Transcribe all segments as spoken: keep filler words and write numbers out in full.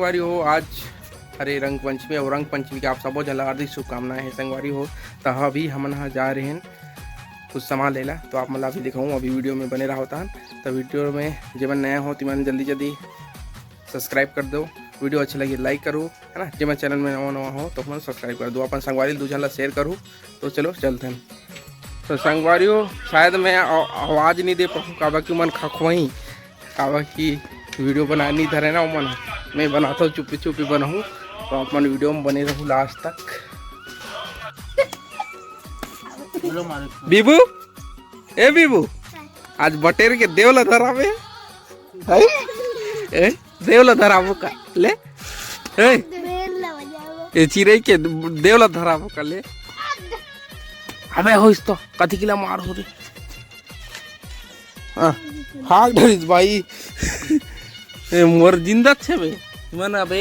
संगवारी हो, आज हरे रंग पंचमी, और रंग पंचमी के आप सबो झन ला हार्दिक शुभकामनाएं हे संगवारी हो। त अभी हमन ह जा रहे हैं कुछ सामान लेला, तो आप मन ला अभी दिखाऊँ, अभी वीडियो में बने रहो तहन। तो वीडियो में जेमन नया हो, तिमन जल्दी जल्दी सब्सक्राइब कर दो, वीडियो अच्छा लगे लाइक करो, है ना। जेमन चैनल में नवा नवा हो, तो हमन सब्सक्राइब कर दो, अपन संगवारी दू झन ला शेयर करो। तो चलो चलते हैं। तो संगवारी हो, शायद मैं आव-, आवाज नहीं दे पाऊँ, काबर कि मन खखवाही, काबर कि वीडियो बना नहीं धरे ना ओमन, मैं बनाता हूँ, चुप्पी चुप्पी बनाऊँ। तो आप मन वीडियो में बने रहू लास्ट तक। बीबू, ए बीबू, आज बटेर के देव ला धराबे। है? ए, देव ला धराबो का? ले। ए, ए चिरई के देव ला धराबो का? ले। अबे होइस तो, कथी किला मार हो रे। हाँ, भाग डरिस भाई। ए, मोर जिंदा छे बे। मन अबे,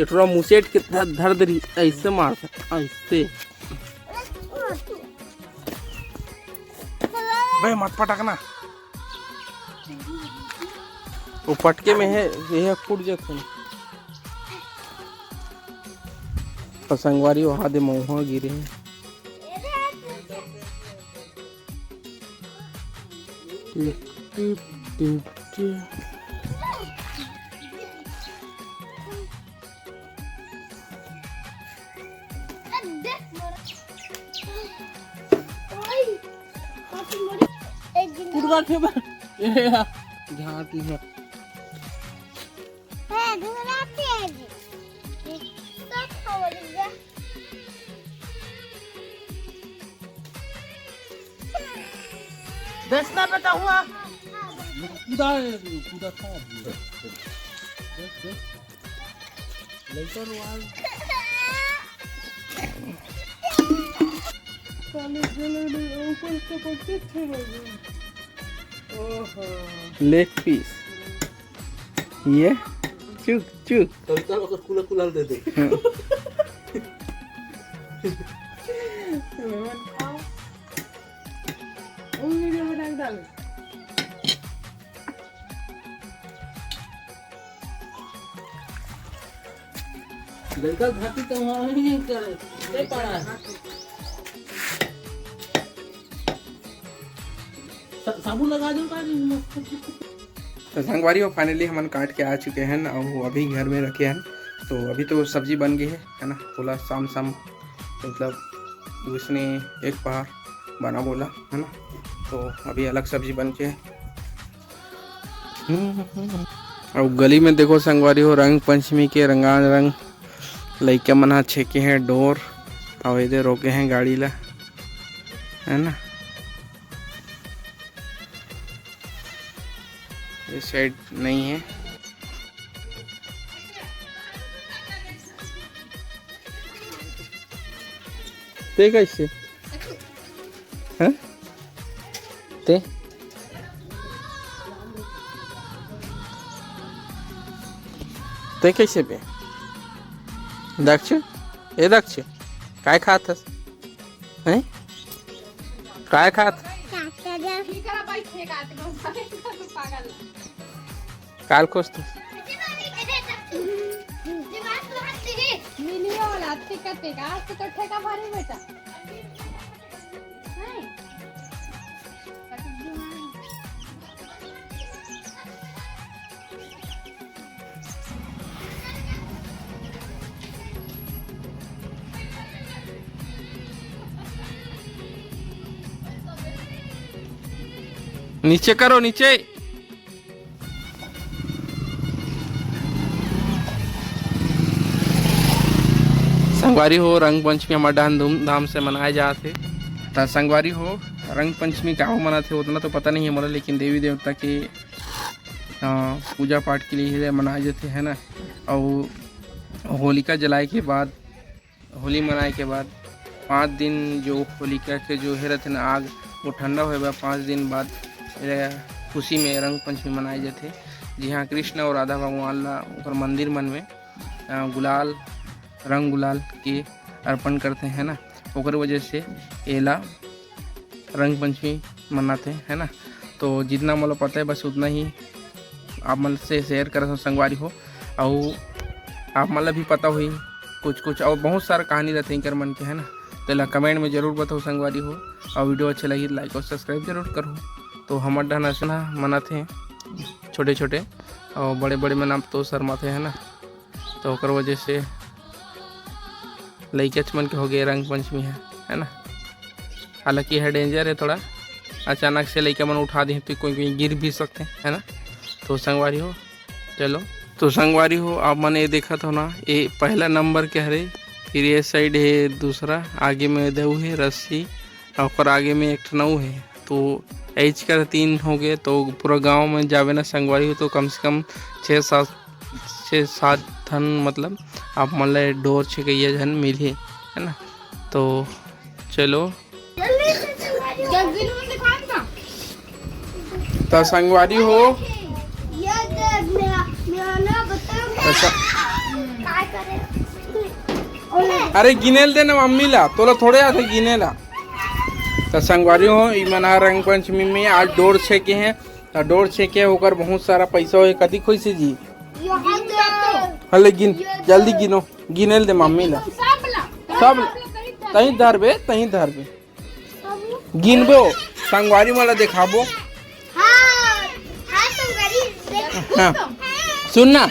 एटरा मुसेट के धर, धर दरी, ऐसे मार, ऐसे। बे, मत पटक ना। वो पटके में है, ये फूट जाते हैं। तो संगवारी वहाँ दे महुआ गिरे हैं। टिप, टिप, टिप, टिप। कुड़का फेंक। ए, झांटी है। दसना पे तो हुआ। कूदा है, कूदा था। देख, देख। लइका रो आज। साले गले में ऊपर से पक्के छे बजे। ओहो। लेग पीस। ये चुक, चुक। तरीका ओकर खुला खुला दे दे। हाँ। मेहमान खाओ। वो वीडियो बना के डाल। लड़का घाटी तो वहाँ नहीं करे, नहीं पड़ा है। सा-, साबुन लगा दो का नहीं? तो संगवारी हो, finally हमन काट के आ चुके हैं और अभी घर में रखे हैं। तो अभी तो सब्जी बन गई है, है ना? थोड़ा शाम शाम, मतलब उसने एक पहार बना बोला, है ना? तो अभी अलग सब्जी बन के। अउ गली में देखो संगवारी हो, रंग पंचमी के रंगारंग लइका मन ह छेके हैं डोर, अउ एदे रोके हैं गाड़ी ला, है ना? ये साइड नहीं है। ते कैसे? हैं? ते? ते कैसे बे? दक्ष? ए दक्ष? काय खात हस? हैं? काय खात? काल खोज तू। मिलियो वाला, ठीक है, ठीक है। आज तो ठेका भरी बेटा। नीचे करो, नीचे। संगवारी हो, रंग पंचमी हमर डहन धूमधाम से मनाए जात हे। त संगवारी हो, रंग पंचमी काबर मनाथे, उतना तो पता नहीं है मोला, लेकिन देवी देवता के, अ, पूजा पाठ के लिए ही मनाए जाथे, है ना। अउ होलिका जलाए के बाद, होली मनाए के बाद पाँच दिन जो होलिका के जो हे रथे ना आग, वो ठंडा होए बाद पाँच दिन बाद, ए, खुशी में रंग पंचमी मनाए जाथे, जिहाँ कृष्ण और राधा भगवान ला ओकर मंदिर मन में, अ, गुलाल, रंग गुलाल के अर्पण करथे, है ना। ओकर वजह से एला रंग पंचमी मनाथे, है ना। तो जितना मोला पता है बस उतना ही आप मन से शेयर करत हव संगवारी हो। अउ आप मन ला भी पता होही कुछ कुछ, अउ बहुत सारा कहानी रहिथे एकर मन के, है ना। तेला comment में जरूर बताओ संगवारी हो, अउ video अच्छा लगी तो like अउ subscribe जरूर करो। तो हमर डहन अइसना मनाथे छोटे छोटे, अउ बड़े बड़े मन आप तो शर्माथे, है ना। तो ओकर वजह से लइकेच मन के हो गए रंग पंचमी है, है ना। हालांकि यह danger है थोड़ा, अचानक से लइका मन उठा दे तो कोई कोई गिर भी सकते हैं, है ना। तो संगवारी हो, चलो। तो संगवारी हो, आप मन ये देखत हो ना, ये पहला नंबर के हरे, फिर ये side है दूसरा, आगे में दऊ है रस्सी, और ओकर आगे में एक ठन अउ है। तो एच कर तीन हो गए, तो पूरा गांव में जावे ना संगवारी हो, तो कम से कम छः सात, छः सात ठन, मतलब, आप मन ला डोर छेकइया झन मिलही, है ना। तो चलो। त संगवारी हो, ये दे, मेरा, मेरा ना बता। अच्छा। काय करे? अरे गिनेल दे ना मम्मी ला, तोला थोड़े आथे गिने ला। त संगवारी हो, ई मन ह रंग पंचमी में आज डोर छेके हैं। त डोर छेके ओकर बहुत सारा पैसा होए, कतिक होइसे जी? ये दे। हले गिन, जल्दी गिनो, गिनेल दे मम्मी ला। सब ला। सब ला। तहीं धरबे, तहीं धरबे। गिनबो, संगवारी मन ला देखाबो। हाँ, हाँ, संगवारी, देख। हाँ। सुन ना,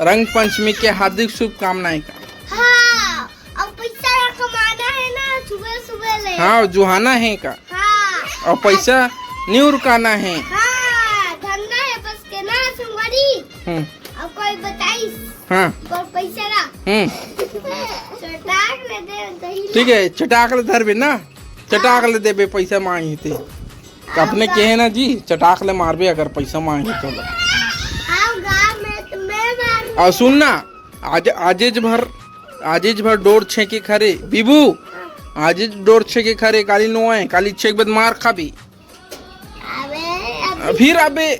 रंग पंचमी के हार्दिक शुभकामनाएं का। हाँ, अब पैसा कमाना है ना, सुबह सुबह ले। हाँ, जुहाना है का। हाँ। और पैसा नहीं रुकाना है। हाँ, धंधा है बस के ना, संगवारी। हम्म। अब कोई बताइस। हाँ। और पैसा ला। हम्म। चटाक ले दे, दही ला। ठीक है, चटाक ले धरबे ना, चटाक ले देबे, पैसा मांगी ते। अपने कहे ना जी, चटाक ले मारबे अगर पैसा मांगी तो। आओ गाँव में तुम्हें मारूंगा। और सुन ना, आज, आजेज भर, आजेज भर डोर छेके खरे, बीबू, आजेज डोर छेके खरे, काली नो है, काली छेक बद मार खाबी। अबे, अबे। फिर अबे,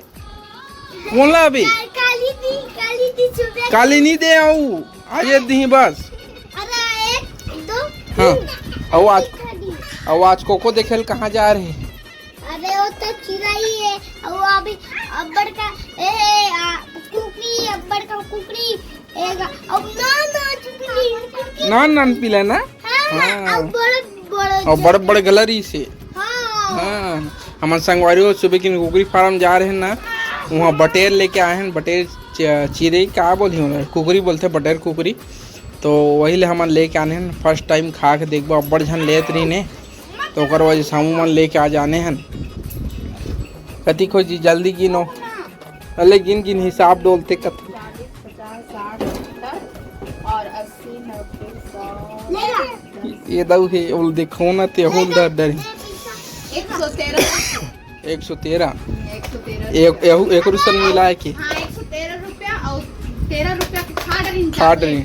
कोन ला अबे? काली दी, काली दी सुबह। काली नहीं दे आऊ, आज ये दी बस। अरे, एक, दो, हाँ। तीन, अउ आज, तीन खाली। अउ आज कोको देखे ल कहाँ जा रहे? अबे, वो तो चिड़ई है, अउ अभी अब्बड़ का, ए, आ, कुकरी, अब्बड़ का कुकरी, एगा, अब ना, ना, चुकली, चुकली। नान नान पीला ना? हाँ, हाँ। अब बड़े, बड़े और बड़े, बड़े गलरी से। हाँ। हाँ, हमन संगवारी हो सुबह की कुकरी फार्म जा रहे हैं ना, वहाँ बटेर लेके आए हैं, बटेर च-, चिरई का बोली हो, कुकरी बोलते, बटेर कुकरी। तो वही ले हमन लेके आने हैं, first time खा के देखबो, अब्बड़ झन लेत रही ने, तो ओकर वजह से हमू मन लेके आ जाने हैं। कतिक हो जी, जल्दी गिनो, अले गिन गिन हिसाब डोलते कत। चालीस, पचास, साठ, सत्तर और अस्सी, नब्बे, सौ। ये दऊ हे, ओल देखो ना, ते होल डर डर। एक सौ तेरह। एक सौ तेरह। एक सौ तेरह एक, रुपया। एहू, एक रुपया मिला है कि? हाँ, एक सौ तेरह रुपया और तेरह रुपया के खाड़ रही। खाड़ रही।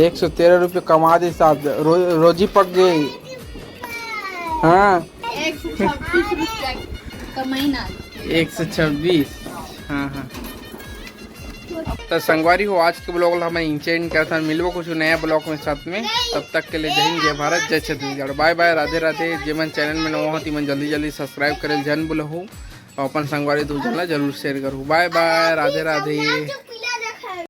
एक सौ तेरह रुपया कमा दे साहब, रो-, रोजी पक गई। हाँ। एक सौ छब्बीस रुपया कमाई ना। एक सौ छब्बीस। हाँ, हाँ। तो संगवारी हो, आज के vlog ला हमन यहीं end करथन। मिलबो कुछ नया vlog में साथ में। तब तक के लिए जय हिंद, जय भारत, जय छत्तीसगढ़। Bye bye, Radhe Radhe. जे मन channel में नवा हो, ती मन जल्दी जल्दी subscribe करे ल झन भूलहू। और अपन संगवारी दू झन ला जरूर share करहू। Bye bye, Radhe Radhe.